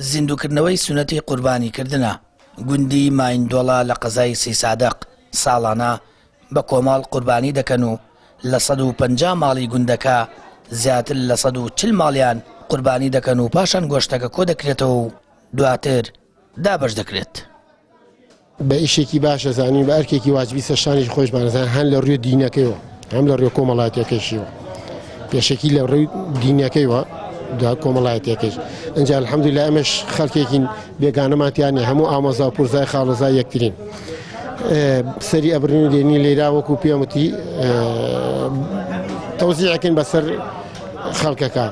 زیندووکردنەوەی سوننەتی قوربانیکردنە، گوندی مایندۆڵە لە قەزای سەیسادق ساڵانە بە کۆمەڵ قوربانی دەکەن و لە 150 ماڵی گوندەکە زیاتر لە 140 ماڵیان قوربانی دەکەن و پاشان گۆشتەکە کۆدەکرێتەوە و دواتر دابەش دەکرێت. بە ئیشێکی باش ئەزانین بە ئەرکێکی واجبی سەر شانیش خۆشمان ئەزانین هەم لە ڕووی دینەکەیەوە هەم لە ڕووی کۆمەڵایەتیەکەیشیەوە پێشەکی لە ڕووی دینەکەیەوە دا کۆمەڵایەتیەکەیش ئینجا الحمدلله ئەمەش خەڵکێکین بێگانەمان تیا نیە هەموو ئامۆزا و پورزای خاڵۆزای یەکترین سەری ئەبرین و دێنی لێرا وەکو پێم وتی تەوزیعەکەین بەسەر خەڵکەکە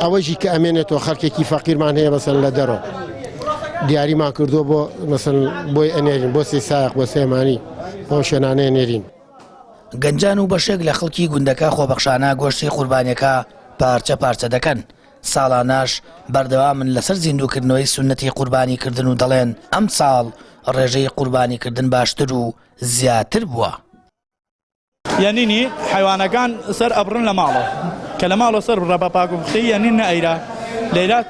ئەوەیشی کە ئەمێنێتەوە خەڵکێکی فەقیرمان هەیە مەسەن لە دەرەوە دیاریمان کردووە بۆ مەسەن بۆی ئەنێرین بۆ سیسایق بۆ سلێمانی بۆ شوێنانە ئەنێرین. گەنجان و بەشێک لە خەڵکی گوندەکە خۆبەخشانە گۆشتی قوربانیەکە پارچە پارچە دەکەن، ساڵانەش بەردەوامن لەسەر زیندووکردنەوەی سوننەتی قوربانیکردن و دەڵێن ئەمساڵ ڕێژەی قوربانیکردن باشتر و زیاتر بووە. یەنینی حەیوانەکان سەر ئەبڕن لە ماڵەوە کە لە ماڵەوە سەر بڕە بە پاک و پوختەی یەنین نە ئەیرا لەیرا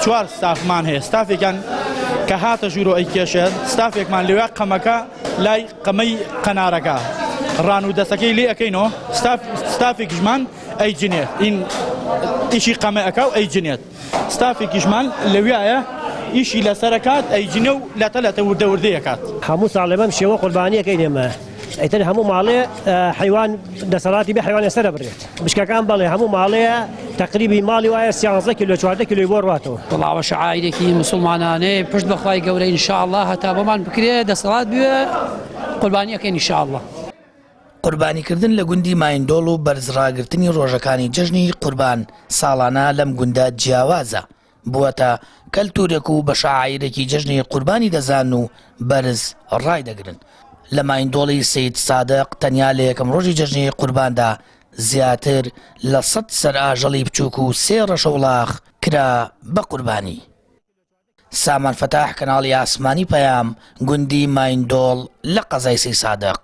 چوار ستافمان هەیە ستافێکیان کە هاتە ژوورۆ ئەی کێشێت ستافێکمان لەوێ قەمەکە لای قەمەی قەنارەکە ڕان و دەسەکەی لێ ئەەکەینەوە ستاف ستافێکیشمان ئەی جنێت ئین ئیشی قەمە ئەکا و ئەی جنێت ستافێکیشمان لەویایە ئیشی لەسەر ئەکات ئەیجنێ و لەتە لەتە وردە وردەی ئەکات. هەموو ساڵێ بەم شێوە قوربانی ئەکەین ئێمە ئیتر هەموو ماڵێ حەیوان دەسەڵاتی بێ حەیوانێ سەر ئەبڕێت بشکەکان بەڵێ هەموو ماڵێ تەقریبی ماڵی وایە سیانزە کیلۆ 14 کیلۆی بۆ ڕاتەوە. وەڵا ئەوە شعائیرێکی موسڵمانانەیە پشت بە خوای گەورە ان شاء اللە هەتا بۆمان بکرێ دەسەڵات بوێ قوربانی ئەکەین ان شاء اللە. قوربانیکردن لە گوندی مایندۆڵ و بەرزڕاگرتنی ڕۆژەکانی جەژنی قوربان ساڵانە لەم گوندە جیاوازە، بووەتە کەلتوورێک و بە شەعایرێکی جەژنی قوربانی دەزانن و بەرز ڕایدەگرن. لە مایندۆڵی سەید سادق تەنیا لە یەکەم ڕۆژی جەژنی قورباندا زیاتر لە سەد سەر ئاژەڵی بچووک و سێ ڕەشەوڵاخ کرا بە قوربانی. سامان فەتاح کەناڵی ئاسمانی پەیام، گوندی مایندۆڵ لە قەزای سەیسادق.